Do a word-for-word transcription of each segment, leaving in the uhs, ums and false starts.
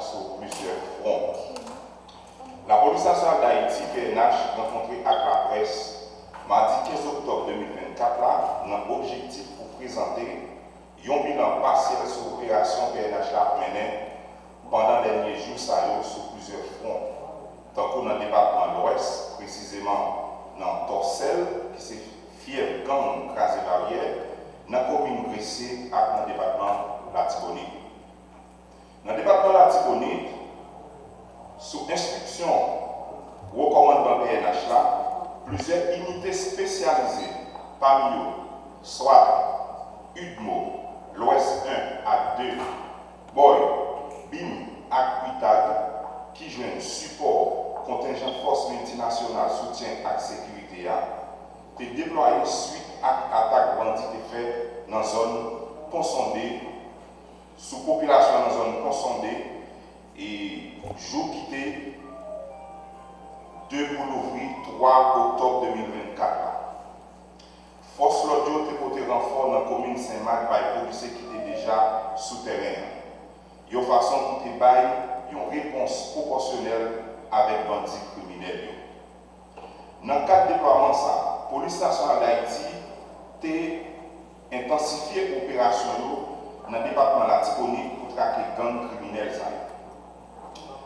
sou plizyè fwon. Lapolis Nasyonal Dayiti, P N H, rankontre ak laprès madi kenz oktòb de mil vennkat la nan objektif pou prezante yon bilan pasyèl sou operasyon P N H la ap mennen pandan dènye jou sa yo sou plizyè fwon, tankou nan depatman Lwès, presizeman nan Tòsèl, ki se fyèf gang Kraze Baryè, nan komin Gresye ak nan depatman Latibonit. Nan depatman Latibonit, sou enstriksyon Wo Kòmandman P N H la, plizyè inite espesyalize, pami yo SWAT, UDMO, Lwès en ak de, BOY, BIM ak UTAG, ki jwenn sipò kontenjan fòs miltinasyonal soutyen ak sekirite a, te deplwaye swit ak atak bandi te fè nan zòn Pon Sonde, sou popilasyon nan zòn Pon Sonde, e jou ki te de pou louvri twa oktòb de mil vennkat la. Fòs lòd yo te pote ranfò nan komin Senmak bay polisye ki te deja sou tèren an, yon fason pou te bay yon repons pwopòsyonèl avèk bandi kriminèl yo. Nan kad deplwaman sa a, Polis Nasyonal Dayiti te entansifye operasyon yo nan depatman Latibonit pou trake gang kriminèl sa yo.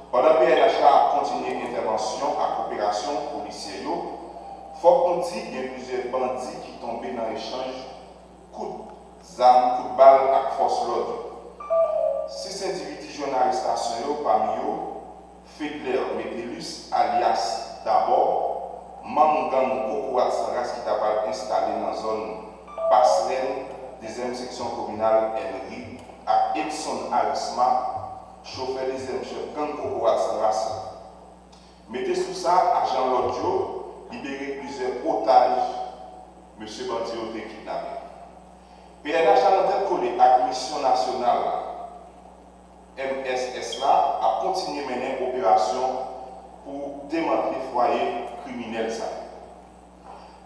Pandan P N H la ap kontinye entèvansyon ak operasyon polisyè yo, fòk nou di gen plizyè bandi ki tonbe nan echanj kout zam, kout bal ak fòs lòd yo. Sis endividi jwenn arestasyon yo, pami yo Fedler Metellus alyas Dabò, manm gang Kokorat San Ras ki ta pral enstale nan zòn Pasrèn, dezyèm seksyon kominal Henry, ak Edson Arisma, chofè dezyèm chèf gang Kokorat San Ras la. Mete sou sa, ajan lòd yo libere plizyè otaj mesye bandi yo te kidnape. P N H la nan tèt kole ak misyon nasyonal la, M S S la, ap kontinye mennen operasyon pou demantle fwaye kriminèl sa yo.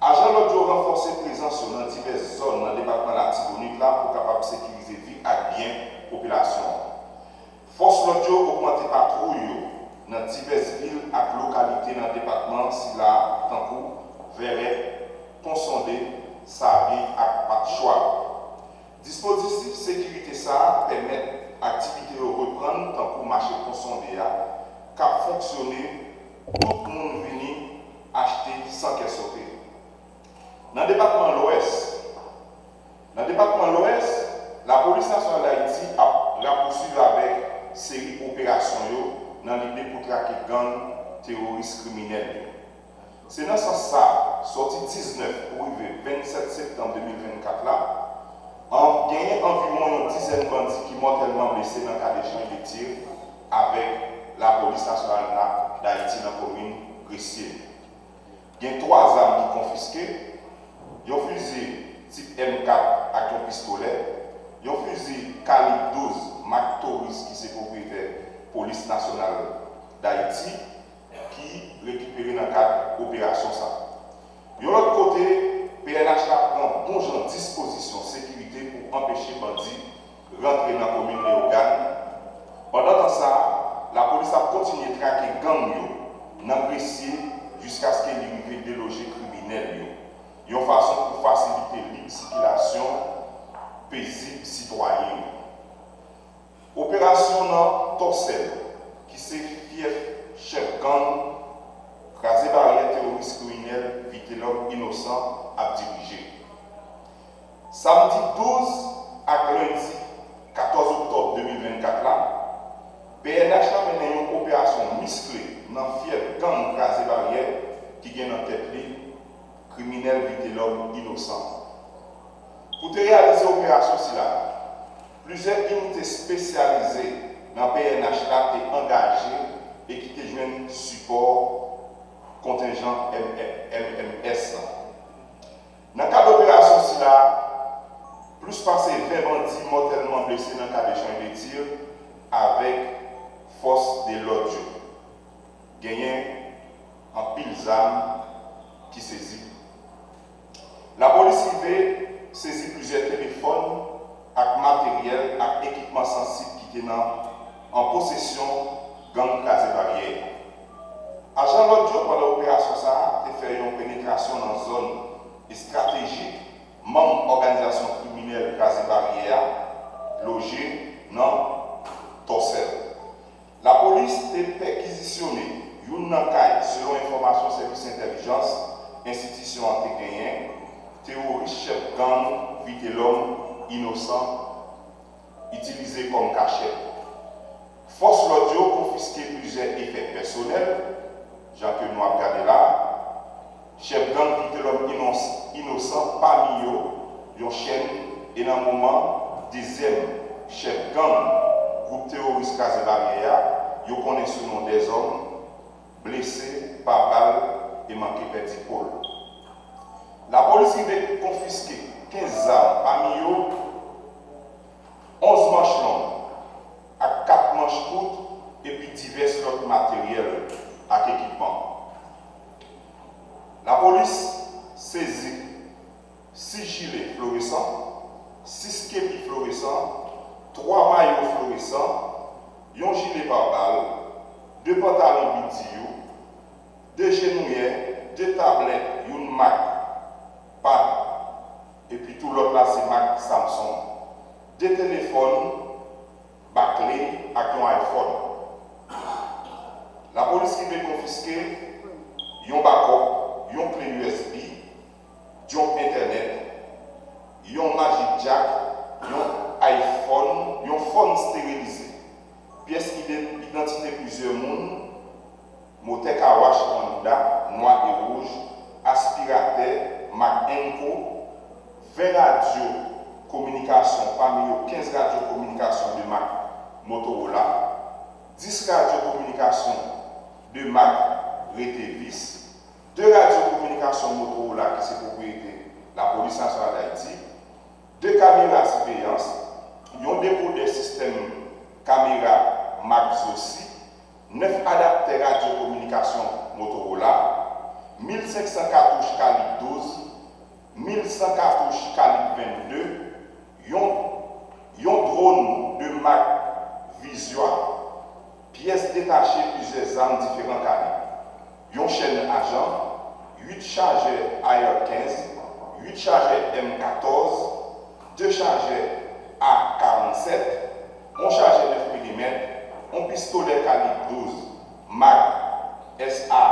Ajan lòd yo ranfòse prezans yo nan divès zòn nan depatman Latibonit la pou kapab sekirize vi ak byen popilasyon an. Fòs lòd yo ogmante patwouy yo nan divès vil ak lokalite nan depatman sila, tankou Vèrèt, Pon Sonde, Savyen ak Patchwa. Dispozitif sekirite sa a pèmèt aktivite yo reprann, tankou mache Pon Sonde a, k ap fonksyone, tout moun vini achte san kè sote. Nan depatman Lwès, nan depatman Lwès, Lapolis Nasyonal Dayiti ap rapousuiv avèk seri operasyon yo nan lide pou trake gang teworis kriminèl yo. Se nan sans sa a, sòti diznèf pou rive vennsèt septanm de mil vennkat la, an, genyen anviwon yon dizèn bandi ki mòtèlman blese nan kad echanj de tir avèk Lapolis Nasyonal la Dayiti nan komin Gresye. Gen twa zam ki konfiske, yon fizi tip M kat ak yon pistolè, yon fizi kalib douz mak Taurus ki se pwopriyetè Polis Nasyonal Dayiti, ki rekipere nan kad operasyon sa a. Yon lòt kote, P N H la pran bon jan dispozisyon sekirite pou anpeche bandi rantre nan komin Leyogàn. Pandan tan sa a, lapolis ap kontinye trake gang yo nan Gresye jiskaske li rive deloje kriminèl yo, yon fason pou fasilite lib sikilasyon pezib sitwayen yo. Operasyon nan Tòsèl, ki se fyèf chèf gang Kraze Baryè teworis kriminèl Vitelhomme Innocent ap dirije. Samdi douz ak lendi katòz oktòb de mil vennkat la, P N H la mennen yon operasyon miskle nan fyèf gang Kraze Baryè ki gen nan tèt li kriminèl Vitelhomme Innocent. Pou te reyalize operasyon sila, plizyè inite espesyalize nan P N H la te angaje e ki te jwenn sipò kontenjan M M S lan. Nan kad operasyon sila, plis pase ven bandi mòtèlman blese nan kad echanj de tir avèk fòs de lòd yo. Genyen anpil zam ki sezi. Lapolis rive sezi plizyè telefòn ak materyèl ak ekipman sansib ki te nan an posesyon gang Kraze Baryè. Ajan lòd yo pandan operasyon sa a te fè yon penetrasyon nan zòn estratejik manm òganizasyon kriminèl Kraze Baryè a loje nan Tòsèl. Lapolis te pèkizisyone youn nan kay, selon enfòmasyon sèvis entèlijans enstitisyon an te genyen, teworis chèf gang Vitelhomme Innocent itilize kòm kachèt. Fòs lòd yo konfiske plizyè efè pèsonèl, jan ke nou ap gade la. Chèf gang Vitelhomme Innocent pami yo yon chèn e nan moman dezyèm chèf gang gwoup teworis Kraze Baryè a, yo konnen sou non Dèzòm, blese pa bal e manke pèdi po l. Lapolis rive konfiske kenz zam, pami yo onz manch long ak kat manch kout epi divès lòt materyèl ak ekipman. Lapolis sezi sis jile floresan, sis kepi floresan, twa mayo floresan, yon jile pare bal, de pantalon B D U, de jenouyè, de tablèt, youn mak, pad, epi tou lòt la se mak Samsung, de telefòn, Barclays ak yon iPhone. Lapolis rive konfiske yon bakòp, yon kle U S B, yon entènèt, yon Magic Jack, yon iPhone, yon fòn esterilize, pyès ide- idantite plizyè moun, motè kawach Honda nwa e wouj, aspiratè mak Enco, ven radyo kominikasyon, pami yo kenz radyo kominikasyon de mak Motorola, dis radyo kominikasyon de mak Retevis, de radyo kominikasyon Motorola ki se pwopriyete Lapolis Nasyonal d Ayiti, de kamera siveyans, yon dekodè sistèm kamera mak Zosi, nèf adaptè radyo kominikasyon Motorola, mil senk san katouch kalib douz, mil san katouch kalib vennde, yon, yon dwòn de mak Visua, pyès detache plizyè zam diferan kalib, yon chèn ajan, uit chajè A R kenz, uit chajè M katòz, de chajè A karannsèt, yon chajè nèf milimèt, yon pistolè kalib douz mak S A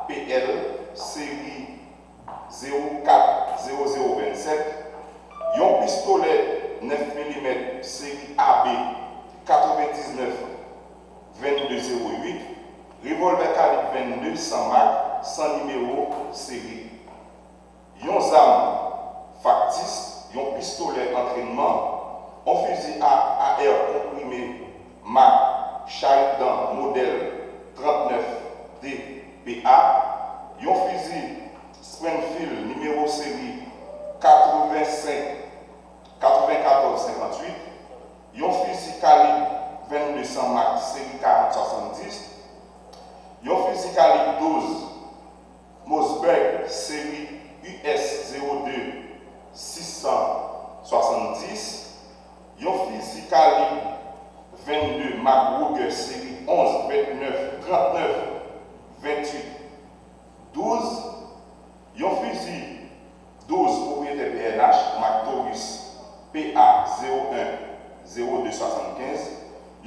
P L seri zewo kat zewo zewo vennsèt, yon pistolè nèf milimèt seri A B katrevendiznèf vennde zewo uit, revòlvè kalib vennde san mak, san nimewo seri, yon zam faktis, yon pistolè antrènman, yon fizi a ar konprime mak Sheridan modèl trannèf D P A, yon fizi Springfield nimewo seri katrevensenk, katrevenkatòz senkantuit, yon fizi kalib vennde san mak seri karant swasanndis, yon fizi kalib douz Mossberg seri U S zewo de sis san swasanndis, yon fizi kalib vennde mak Ruger seri onz vennèf trannèf venntuit douz, yon fizi douz pwopriyetè P N H mak Taurus P A zewo en zewo de swasannkenz,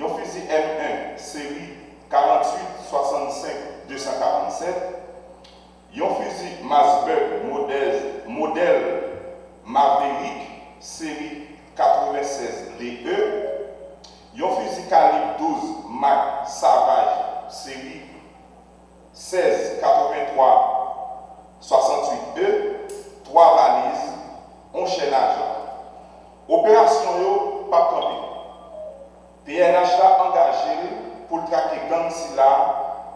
yon fizi M en seri karanntuit swasannsenk de san karannsèt, yon fizi Mossberg modèl, modèl Maverick seri katrevensèz D E, yon fizi kalib douz mak Savage seri sèz katreventwa swasanntuit E, twa valiz, yon chèn ajan. Operasyon yo p ap kanpe. P N H la angaje l pou l trake gang sila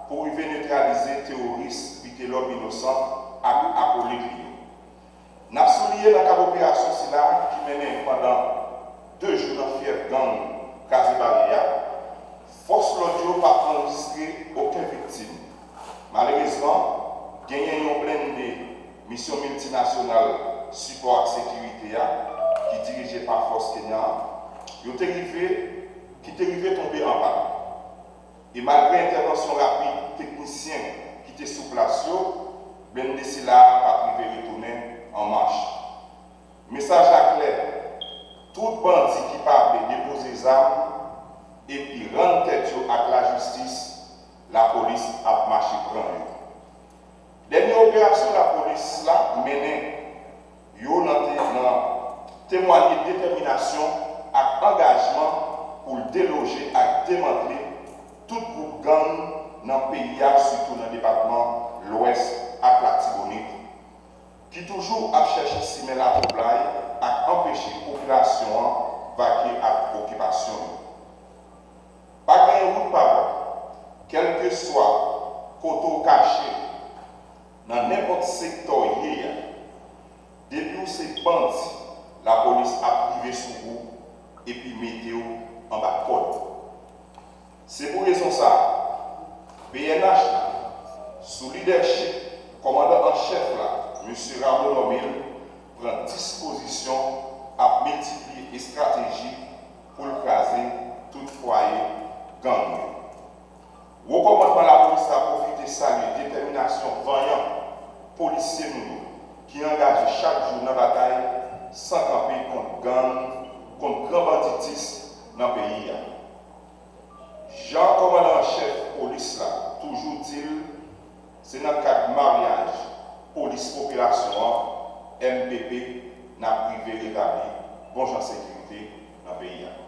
pou rive netralize teworis Vitelhomme Innocent ak akolit li yo. N ap souliye nan kad operasyon sila ki mennen pandan de jou nan fyèv gang Kraze Baryè a, fòs lòd yo pa anrejistre okenn viktim. Malerezman, genyen yon blende Misyon Miltinasyonal Sipò ak Sekirite a ki dirije pa fòs kenyan an, yo te rive, ki te rive tonbe anba. E malgre entèvansyon rapid teknisyen ki te sou plas yo, bende sila a pa t rive retounen an mach. Mesaj la klè, tout bandi ki pa vle depoze zam epi rann tèt yo ak lajistis, lapolis ap mache pran yo. Dènye operasyon lapolis la mennen yo nan te- nan temwanye detèminasyon ak angajman pou l deloje ak demantle tout gwoup gang nan peyi a, sitou nan depatman Lwès ak Latibonit, ki toujou ap chèche simen latwoublay ak anpeche popilasyon an vake ak okipasyon yo. Pa gen wout pa bò, kèlkeswa kote w kache, nan nenpòt sektè w ye a, depi w se bandi, lapolis ap rive sou ou epi mete w anba kòd. Se pou rezon sa a, P N H la, sou lidèchip kòmandan an chèf la, mesye Rameau Normil, pran dispozisyon ap miltipliye estrateji pou l kraze tout fwaye gang yo. Wo kòmandman lapolis la pwofite salye detèminasyon vanyan polisye nou yo ki angaje chak jou nan batay san kanpe kont gang, kont gran banditis nan peyi a. Jan kòmandan an chèf polis la toujou di l, se nan kad maryaj polis popilasyon an, M P P, n ap rive retabli bon jan sekirite nan peyi a.